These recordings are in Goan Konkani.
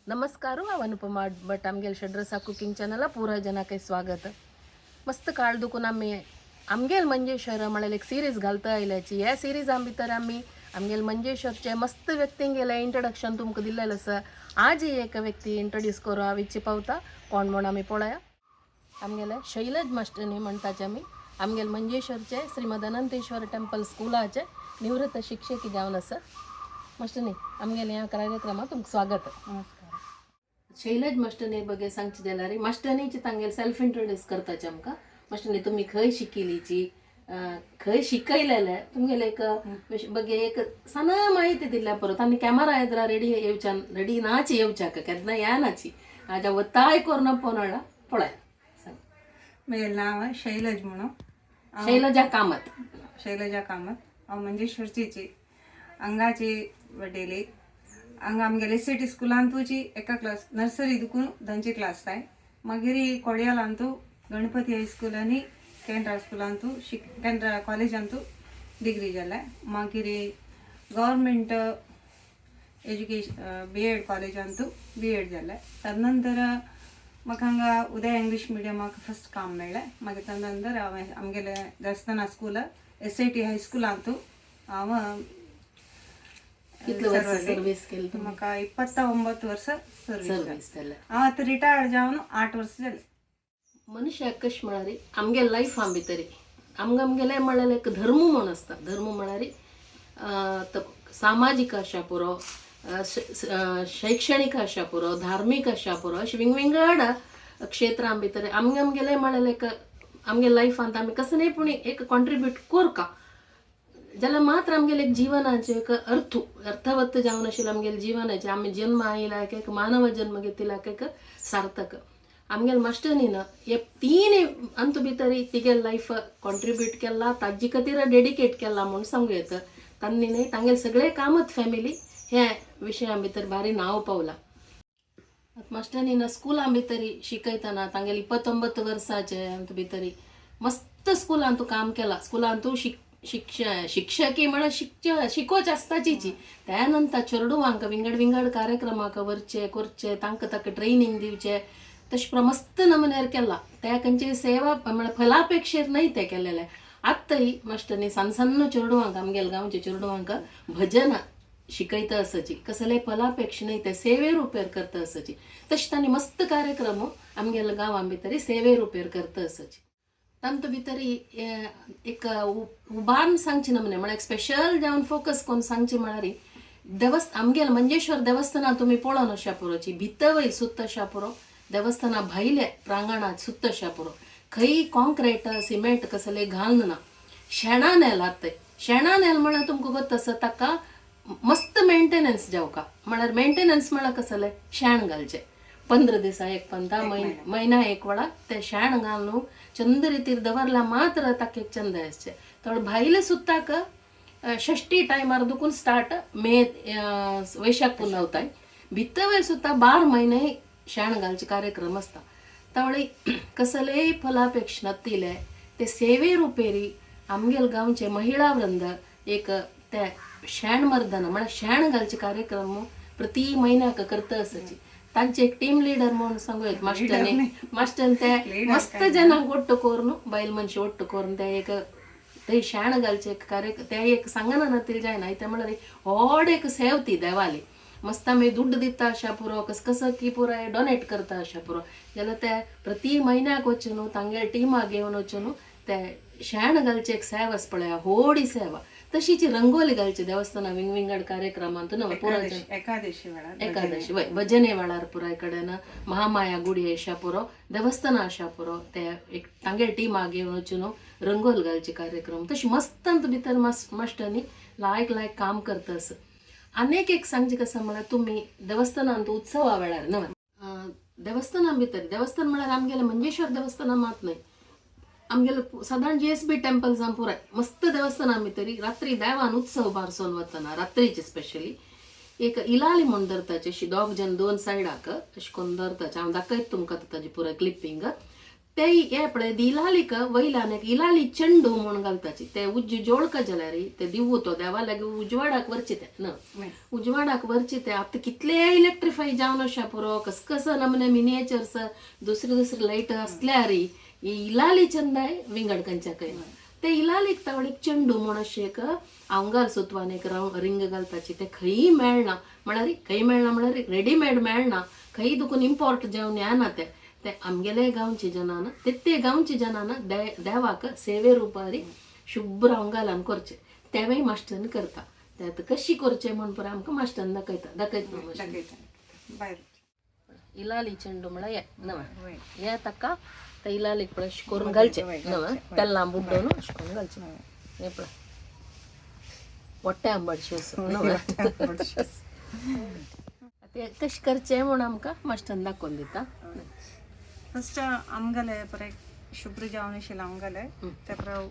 नमस्कार, हांव अनुपमा भट. आमगेले षड्रसा कुकिंग चॅनला पुराय जनाक स्वागत. मस्त काळ दुखून आमी आमगेल मंजेश्वर म्हळ्यार एक सिरीज घालता आयल्याची. ह्या सिरिजां भितर आमी आमगेल मंजेश्वरचे मस्त व्यक्तींगेले इंट्रोडक्शन तुमकां दिल्लेलें आसा. आज ही एक व्यक्ती इंट्रोड्यूस करूं हांव इच्छे पावता, कोण म्हूण आमी पळया. आमगेले शैलज मास्टरनी म्हणटाचे आमी, आमगेले मंजेश्वरचे श्रीमद अनंतेश्वर टेम्पल स्कुलाचे निवृत्त शिक्षकी जावन आसा. मास्टरनी, आमगेले ह्या कार्यक्रमात तुमकां स्वागत. नमस्कार. शैलज मास्टरनी बगे सांगचे जाल्यार मास्टरनीचे तांगेले सेल्फ इंट्रोड्यूस करताचे आमकां. मास्टरनी, तुमी खंय शिकिलीची, खंय शिकयलेले, तुमगेले एक बगे एक सना माहिती दिल्या परत. आनी कॅमेरा येद्रा रेडी येवच्या, रेडी नाची येवच्याक केन्ना या नाची आजा वताय करून पोनळा पळय सांग. म्हजें नांव शैलज म्हणून हांव शैलजा कामत. शैलजा कामत. हांव मंजेश्वरचीची हांगाची वडेली. हांगा आमगेले सिटी स्कुलांतूची एका क्लास नर्सरी दुकून धांची क्लास जाय. मागीर कोडियालांतू गणपती हायस्कूल आनी केंद्रा स्कुलांतू शिक, केंद्रा कॉलेजांतू डिग्री जालें. मागीर गव्हर्मेंट एज्युकेशन बी एड कॉलेजांतू बी एड जालें. तदनंतर म्हाका हांगा उदय इंग्लीश मिडियमाक फस्ट काम मेळ्ळें. मागीर तदनंतर हांवें आमगेले देवस्थाना स्कूल एसआयटी हायस्कुलांतू हांव कितले वर्सां सर्वली. सर्वीस केली तुमी? म्हाका 29 वर्सां सर्वीस जाली. सर्वीस जाल्या. हांव आतां रिटायर्ड जावन 8 वर्सां जालें. मनुष्याक कशें म्हळ्यार आमगे लायफां भितरी आमकां आमगेलें म्हळ्यार एक धर्म म्हूण आसता. धर्म म्हळ्यार सामाजीक आशा पुरो, शैक्षणीक आशा पुरो, धार्मीक आशा पुरो, अशें विंगविंगड क्षेत्रां भितर आमगे आमगेलें म्हळ्यार एक आमगे लायफांत आमी कसलेय पूण एक कॉन्ट्रिब्यूट कोरका जाल्यार मात्र आमगेले एक जीवनाचे एक अर्थ अर्थवत्त जावन आशिल्लें आमगेले जीवनाचे, आमी जन्म आयला एक मानव जन्म घेतिल्ल्याक एक सार्थक. आमगेले मास्टरीन हे तीन अंतू भितर तिगेले लायफ कॉन्ट्रिब्यूट केला, ताजे खातीर डेडिकेट केला म्हूण सांगू येता. तांणी न्हय तांगेले सगळे कामत फॅमिली हे विशया भितर भारी नांव पावला. मास्टरीन स्कुलां भितर शिकयतना तांगेले 29 वर्साचे अंतू भितर मस्त स्कुलांतू काम केला. स्कुलांतू शिक्ष शिक्षकी म्हळ्यार शिकोवचे आसताचीची. त्या नंतर चेडवांक विंगड विंगड कार्यक्रमाक व्हरचे करचे, तांकां ताका ट्रेनींग दिवचे, तशें प्रमाण मस्त नमुन्यार केला. त्या खंयची सेवा म्हळ्यार फलापेक्षेर न्हय ते केलेले. आतांय मास्टरनी सान सन्न चेडवांक, आमगेले गांवचे चेडवांक भजन शिकयता आसाची. कसले फलापेक्ष न्हय, ते सेवे रुपेर करता आसाची. तशें तांणी मस्त कार्यक्रम आमगेल्या गांवां भितर सेवे रुपेर करता आसाची. तांतू भितर एक उबारून सांगची नमुने म्हळ्यार एक स्पेशल जावन फोकस करून सांगची म्हळ्यार आमगेले मंजेश्वर देवस्थाना तुमी पळोवन अशा पुरोची भितर वयर सुत्त अशा पुरो, देवस्थाना भायले प्रांगणांत सुत्त अशा पुरो, खंय कॉन्क्रीट सिमेंट कसले घालून ना, शेणान येलात. ते शेणान येल म्हळ्यार तुमकां गोत्त आसा, ताका मस्त मेंटेनन्स जावका. म्हळ्यार मेंटेनन्स म्हळ्यार कसलें शेण घालचें 15 दिसा एक पंदा एक म्हयना म्हयना एक वेळा. ते शेण घालून चंद रितीर दवरला मात्र ताका एक चंद आसचें. थोडे भायले सुत्ताक षष्टी टायमार दुकून स्टार्ट मे वैशाख पुनवताय भितर वयर सुद्दां 12 म्हयने शेण घालचे कार्यक्रम आसता. तावळी कसलेय फलापेक्ष नातिले ते सेवे रुपेरी आमगेले गांवचे महिळा वृंद एक ते शेण मर्दन म्हळ्यार शेण घालचे कार्यक्रम प्रति म्हयन्याक करता आसाची. तांचे एक टीम लिडर म्हणून सांगू येत मास्टरनी. मास्टरन ते Leader मस्त काय जनांक ಒಟ್ಟು करून, बायल मनशी ಒಟ್ಟು करून ते एक ते शेण घालचे एक कार्य ते एक सांगना नातील जायना. ते म्हळ्यार व्हड एक सेव ती देवाली. मस्त आमी दुड्ड दिता अशा पुरो, कस कसं की पुराय डोनेट करता अशा पुरो. जाल्यार ते प्रति म्हयन्याक वचून न्हू तांगेले टिमाक घेवन वचून न्हू ते शेण घालचे एक सेवा आसा पळया, व्हड सेवा. तशीच रंगोली घालची देवस्थाना विंगविंगड कार्यक्रमांत न्हू पुराय. एकादशी, एकादशी वेळार. एकादशी वय, भजने वेळार पुराय कडेन महामाया गुडी अशा पुरो, देवस्थाना अशा पुरो, ते एक तांगेले टिमाक घेवन वचून रंगोल घालचे कार्यक्रम. तशी मस्त भितर मास्टरनी लायक लायक काम करता आसा. आनीक एक सांगचें कसं म्हळ्यार तुमी देवस्थानांत उत्सवा वेळार न्हय, देवस्थाना भितर, देवस्थान म्हळ्यार आमगेलें मंजेश्वर देवस्थाना मात न्हय, आमगेले सादारण जीएसबी टेम्पल जावन पुराय मस्त देवस्थाना भितर रात्री देवान उत्सव बारसोन वतना रात्रीचे स्पेशली एक इलाली म्हूण धरताचे. अशी दोग जण दोन सायडाक अशें करून धरताचे. हांव दाखयत तुमकां ताजी पुराय क्लिपींग. ते हे पळय इलालीक वयल्यान एक इलाली चेंडू म्हूण घालताची. ते उज्ज जोळका जाल्यार ते दिवू तो देवा लागीं उजवाडाक व्हरचे ते न उजवाडाक व्हरचे ते. आतां कितले इलेक्ट्रिफाय जावन अशें पुरो कस कस नमने मिनिएचर्स दुसरे दुसरे लायट आसल्यार ही इलाली चंदाय विंगड खंयच्या खंय. ते इलालीक तावळीक चेंडू म्हूण अशें एक आंगार सुतवान एक रावंड रिंग घालताची. ते खंयी मेळना म्हळ्यार खंय मेळना म्हळ्यार रेडीमेड मेळना, खंय दुकून इम्पोर्ट जावन येना. ते ते आमगेले गांवचे जनान ते गांवचे जनान देवाक सेवे रुपारी शुभ्र अंगालान करचे तेवूय मास्टरान करता. ते आतां कशी करचे म्हूण पळय आमकां मास्टरान दाखयता दाखयता मास्टर. भायर इलाली चेंडू म्हळ्यार हे नवे हे ताका ते इलालीक पळय अशें करून घालचे नवे तेल्लां बुड्डोवन अशें करून घालचे. हे पळय मोठे आंबटशे नवे ते कशें करचें म्हूण आमकां मास्टरान दाखोवन दिता. फस्ट आमगेले पळय शुभ्र जावन आशिल्लें आमगेले ते पळय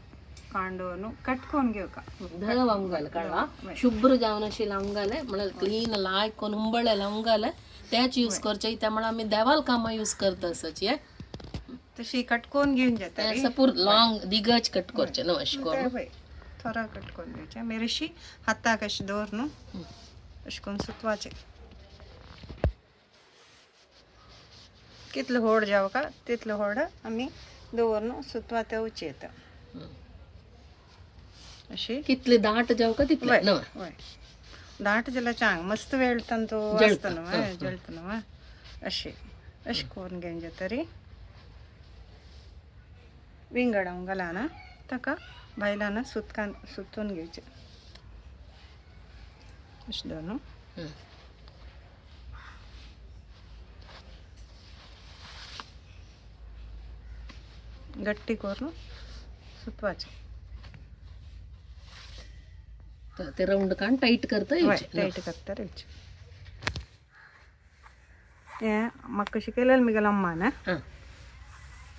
कांडोवन कटकोवन घेवका. धव अंगाल कळ्ळा शुभ्र जावन अशी लावंगाले म्हळ्यार क्लीन लायक कोन हुंबळे लावंगाले तेच यूज करचे. त्या म्हळ्यार आमी देवाल कामां यूज करता आसाची. तशी कटकोवन घेवन जाता ते पूर लॉंग दिगज कट करचे न्हू अशें करून. वय थोडा कटकोवन घेवचें मागीर अशी हाताक अशें दवर न्हू अशें करून सुतवाचें. कितलो होड जावका तितलो होड आमी दवर सुतवा ते उची येता अशी. कितले दाट जावका तितले न्हू. वय दाट जाल्यार चांग मस्त वेळतान तो आसता न्हू जळटा न्हू. अशें अशें करून घेवन जातरी विंगड घालाना ताका बायलान सुतकान सुतून घेवचें अशें दवर न्हू. गट्टी करून सुतवाचें. ते रावंड काण टायट करता येवचें. टायट करता येवचें. हें म्हाका शिकयलें म्हगेल्या अम्मान.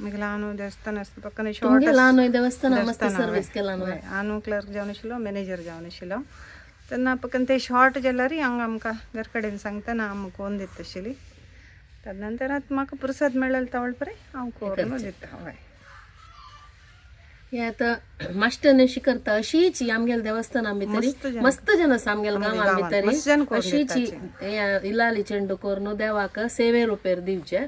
म्हगेल्या हांव देवस्थान आसता पक्कन शॉर्ट तुमगेलो आनूय देवस्थान मस्त सर्वीस केला न्हू. हांव क्लर्क जावन आशिल्लो मॅनेजर जावन आशिल्लो तेन्ना पक्कन ते शॉर्ट जाल्यार हांगा आमकां घर कडेन सांगतना आमकां कोन्न दिता आशिल्ली. तदनंतर आतां म्हाका पुरसद मेळ्ळें तवळ पळय हांव कोरून दिता. हय हे आतां मास्टर अशी करता अशीच आमगेल्या देवस्थाना भितर मस्त जन आसा आमगेल्या गांवां भितर अशीच इलाली चेंडू करून देवाक सेवे रुपेर दिवचे.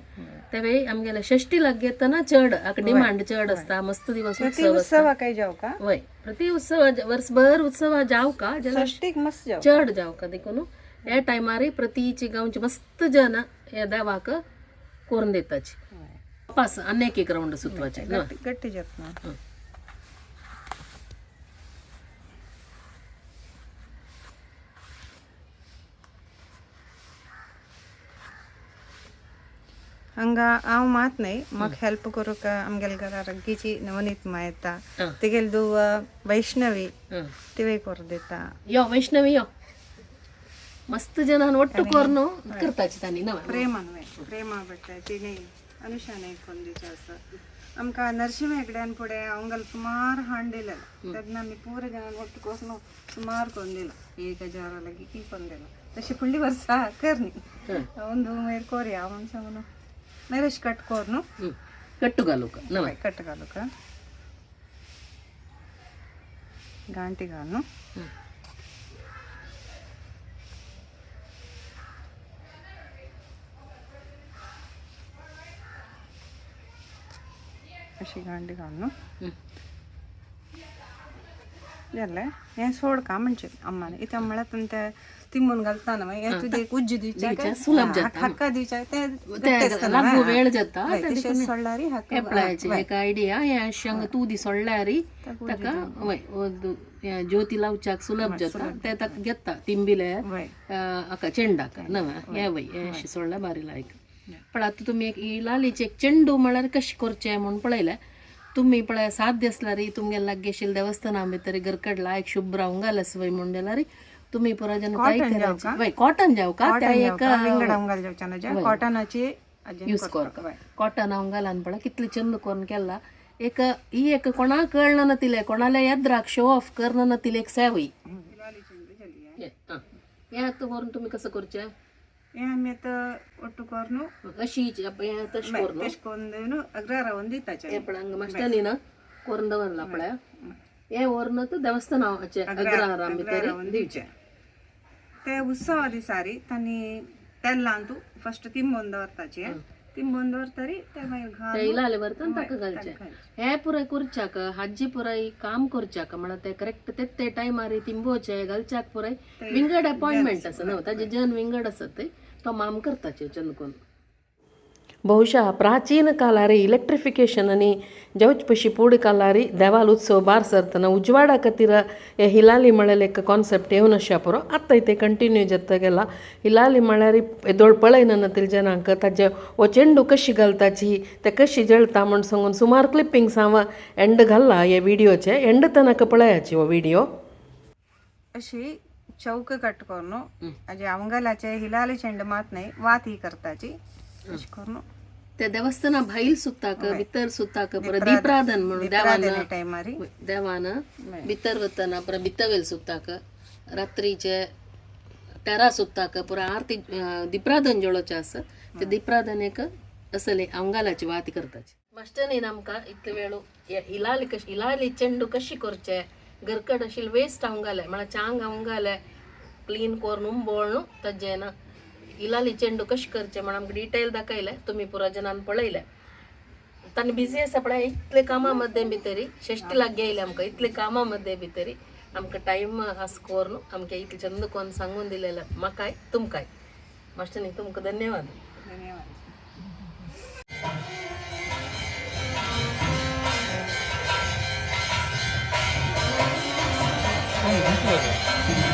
तेवे आमगेल्या षष्टी लाग घेतना चड डिमांड चड आसता. मस्त दिवस उत्सव उत्सवा काय जावका वय प्रति उत्सव वर्सभर उत्सव जावका जाल्यार षष्टीक मस्त जावका चड जावका देखून ह्या टायमार प्रतीची गांवचे मस्त जन ह्या देवाक करून दिताची. पास आनी एक रावंड सुतवाचे गट्टी जाता. हांगा हांव मात न्हय म्हाका हेल्प करूंक आमगेल्या घरा रग्गीची नवनीत मा येता तिगेली धूव वैष्णवी तिवूय करून दिता. यो वैष्णवी यो मस्त जनान ಒಟ್ಟು कोरून करताची तांणी नवे प्रेमान वय प्रेमा भट्ट तिणें अनुषा नायक करून दिवचें आसा. आमकां नरशिंव हेगड्यान फुडें हांव सुमार हाण दिलें तेन्ना आमी पुरो जाणां ಒಟ್ಟು करून सुमार करून दिलो 1000 लागीं की करून दिलो. तशें फुडलीं वर्सां करनी ಒಂದು मागीर कोरया म्हूण सांगून मागीर अशें कट करून कट्टू घालूक नवे कट घालूक गांठी घालून अशी गांठी घालून जालें. हें सोड का म्हणजे अम्मान इत्या म्हळ्यार ते तिंबून घालता न्हू हें तुजें एक उज्ज दिवचें सुलभ जाता हक्का दिवचें तें लागू वेळ जाता तशें सोडल्यार हक्का हें एक आयडिया हें अशें हांगा तूं दी सोडल्यार ताका वय ज्योती लावच्याक सुलभ जाता ते ताका घेता तिंबिले हाका चेंडाक नवे हें वय हें अशें सोडल्यार बारी लायक. पण आतां तुमी एक इलालीचे एक चेंडू म्हळ्यार कशें करचें म्हूण पळयलें. तुमी पळय साध्य आसल्यार तुमगेले लागीं आशिल्ल्या देवस्थाना भितर घरकडला एक शुभ्र अंगाल वय म्हूण जाल्यार तुमी पुरो जेन्ना वय कॉटन जावका त्या एक कॉटनाची यूज करका कॉटन अंगालान पळय कितले चंद करून केला एक ही एक कोणाक कळना नातिले कोणाले येद्राक शो ऑफ करना नातिले एक सेवय. हें आतां व्हरून तुमी कसं करचें? हे आमी आतां ಒಟ್ಟು ಕೊರ್ನು अशी तशें करून तशें करून अग्रारा दिताचे. हे पळय हांगा मास्टरनीन करून दवरला पळय. हे व्हरून देवस्थानाचे अग्रहारा भितर दिवचे. ते उत्सवा दिसारी तांणी तेलांतू फस्ट तिंबोवन दवरताचे, तिंबोवन दवरतरी ते मागीर घालून ते इलाले व्हरता ताका घालचे. हे पुराय करच्याक हाजी पुराय काम करच्याक म्हळ्यार ते करेक्ट ते ते टायमार तिंबोवचे घालच्याक पुराय विंगड अपॉयंटमेंट आसा न्हू, ताजे जन विंगड आसत ते तो माम करताचे चंदकोन. ಬಹುಶಃ ಪ್ರಾಚೀನ ಕಾಲಾರಿ ಇಲೆಕ್ಟ್ರಿಫಿಕೇಶನ್ అని ಜೌಚ್ ಪಶಿ ಪೂಡಿ ಕಾಲಾರಿ ದೇವಾಲ್ ಉತ್ಸವ ಬಾರ್ ಸರ್ತನ ಉಜ್ವಾಡ ಕತ್ತಿರ ಹಿಲಾಲಿ ಮಳೆ ಲೆಕ್ಕ ಕಾನ್ಸೆಪ್ಟ್ ಏವನ ಶಾಪುರ ಅತ್ತೈತೆ ಕಂಟಿನ್ಯೂ ಜೊತೆಗೆಲ್ಲ ಹಿಲಾಲಿ ಮಳೆರಿ ಎದೋಳ್ ಪಳೈ ನನ್ನ ಜನಾಂಕ ताजे ओ चेंडू कशी घालताची ते कशी जळता म्हण सांगून सुमार क्लिपिंग्स हांव एंड घाल्ला हे व्हिडियोचे एंड तनक पळयाची हो व्हिडिओ. अशी चौक कट करून अजे अवंगलाचे हिलाली चेंड मात नाही वात ही करताची अशी करून ते देवस्थाना भाईल सुत्ताक भितर सुत्ताक परत दीपराधन म्हणून देवान टायमारी देवान भितर वतना परत भितवेल सुत्ताक रात्रीचे तेरा सुत्ताक पुरा आरती दीपराधन जळोचें आसा ते दीपराधन एक असले अंगालाची वाती करताची. मास्टरनीन आमकां इतले वेळ इलाली कशी इलाली चेंडू कशी करचे घरकड अशी वेस्ट अवंगाले म्हळ्यार चांग अवंगाले क्लीन करून उंबोळ्ण तज्जेन इलाली चेंडू कशें करचे म्हण आमकां डिटेल दाखयलें. तुमी पुरा जनान पळयलें. तांणी बिजी आसा पळय इतले कामां मध्ये भितरी षष्टी लागीं येयले आमकां इतले कामां मध्ये भितरी आमकां टायम आस करून आमकां इतलें चंद कोन्न सांगून दिलेलें म्हाकाय तुमकांय. मास्टरनी तुमकां धन्यवाद. धन्यवाद. Ahí está.